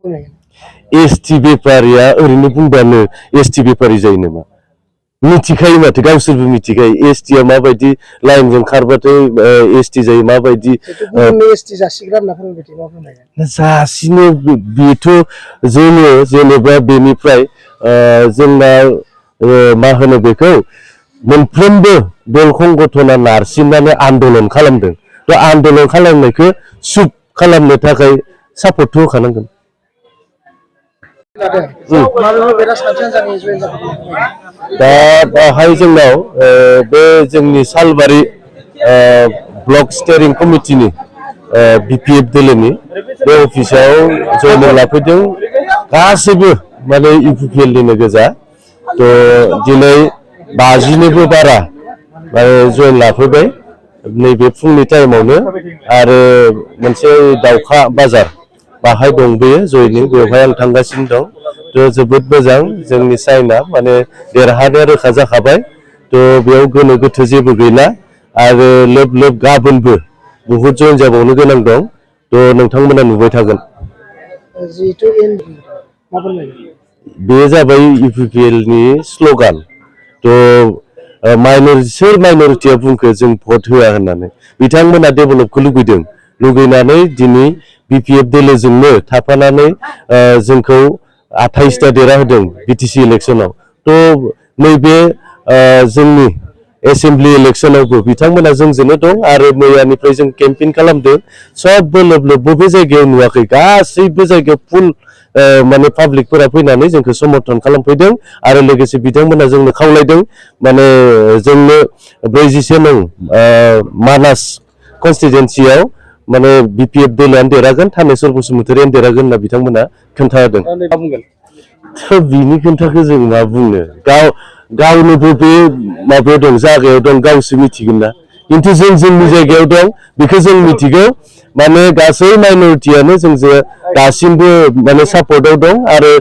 ST बेफारिया ओरैनो बुंबानो ST बेफारि जायो नामा मिथिखायो माथो गावसोरबो मिथिखायो एसटीआ माबायदि लाइनजों खारबाथाय एसटी जायो माबायदि एसटी जासिग्रा होनना फोरमायबाय मा फोरमायगोन जासिनो बेथ' जोङो जेनेबा बेनिफ्राय जोंना मा होनो बेखौ मोनफ्रोमबो दल संगठना नारसिननानै आन्दोलन खालामदों थ' आन्दोलन खालामनायखौ सुख खालामनो थाखाय सापर्ट होखानांगोन दा बाहाय जोंनाव बे जोंनि सालबारि ब्लक स्टेरिं कमिटिनि बिपिएफ दोलोनि बे अफिसाव जयन लाफैदों गासैबो माने इउपिपिएलनिनो गोजा थ' दिनै 50निबो बारा जयन लाफैबाय नैबे फुंनि टाइमावनो आरो मोनसे दाउखा बाजार बाहाय दं बेयो जयनिं बेवहाय आं थांगासिनो दं थ' जोबोद मोजां जोंनि साइना माने देरहानाया रोखा जाखाबाय थ' बेयाव गोनो गोथो जेबो गैला आरो लोब लोब गाबोनबो बुहुद जयन जाबावनो गोनां दं थ' नोंथांमोना नुबाय थागोन बे जाबाय इउपिपिएलनि स्ल'गान थ' सोर माइनरिटिया बुंखो जों भट होआ होननानै बिथांमोना डेभेलपखौ लुगैनानै दिनै बिपिएफ दोलोजोंनो थाफानानै जोंखौ 28टा देरहाहोदों बिटिसि इलेक्सनाव थ' नैबे जोंनि एसेम्बलि इलेक्सनावबो बिथांमोना जोंजोंनो दं आरो मैयानिफ्राय जों केम्पेइन खालामदों सबबो लोब लोब बबे जायगायाव नुवाखै गासैबो जायगायाव फुल माने पाब्लिकफोरा फैनानै जोंखौ समर्थन खालामफैदों आरो लोगोसे बिथांमोना जोंनो खावलायदों माने जोंनो 47 नं मानास कन्स्टिटुएन्सियाव माने बिपिएफ दोलोआनो देरहागोन थानेश्वर बसुमतारियानो देरहागोन होनना बिथांमोना खोन्थादों बिनि खोन्थाखौ जों मा बुंनो गावनोबो बे माबायाव दं जायगायाव दं गावसो मिथिगोन ना खिन्थु जों जोंनि जायगायाव दं बेखौ जों मिथिगौ माने गासै माइनरिटियानो जोंजों दासिमबो माने सापर्टआव दं आरो